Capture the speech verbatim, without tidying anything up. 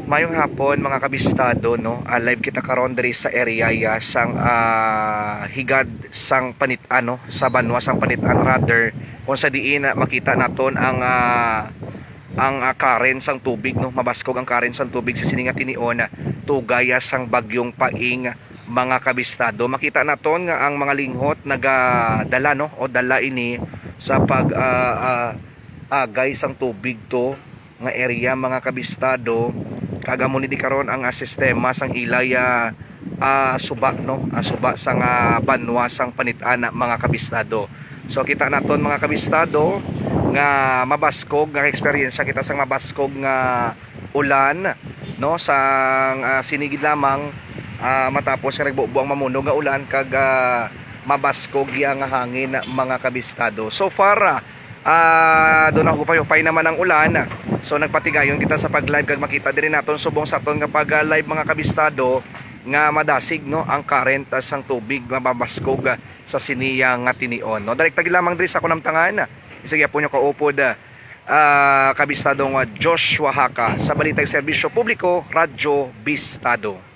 Mayong hapon, mga kabistado, no? Ah, live kita karon diri sa area ya sang, ah, higad sang Panit-an, no? Sa banwa sang Panit-an, rather, kung sa diin, ah, makita naton ang, ah, ang, ah, current sang tubig, no? Mabaskog ang current sang tubig sa sini nga tinion, ah, tugaya sang bagyong Paeng, mga kabistado. Makita naton nga ang mga linghot nagadala, no? O dala ini sa pag, ah, ah, agay sang tubig to nga area, mga kabistado, kag amo ni di karon ang, ah, sistema sang ilay, ah, ah, suba, no? Ah, suba sang, ah, banwa sang Panit-an, mga kabistado. So, kita naton, mga kabistado, nga mabaskog, nga eksperyensya kita sang mabaskog nga ulan, no? Sang, ah, sinigid lamang, ah, matapos nga nagbubo ang mamuno nga ulan kag, ah, mabaskog ya nga hangin, mga kabistado. So far, ah, ah, doon na hupay-hupay naman ang ulan. So, nagpatigayon kita sa pag-live kag makita diri naton subong sa aton nga pag-live, mga kabistado, nga madasig, no, ang current, ah, sang tubig nga mabaskog, ah, sa siniya nga tinion, no. Direkta gid lamang diri sa kunamtangan. Isa gyapon yung kaupod, ah, ah, kabistado nga Joshua Haka sa Balita'y Serbisyo Publiko, Radyo Bistado.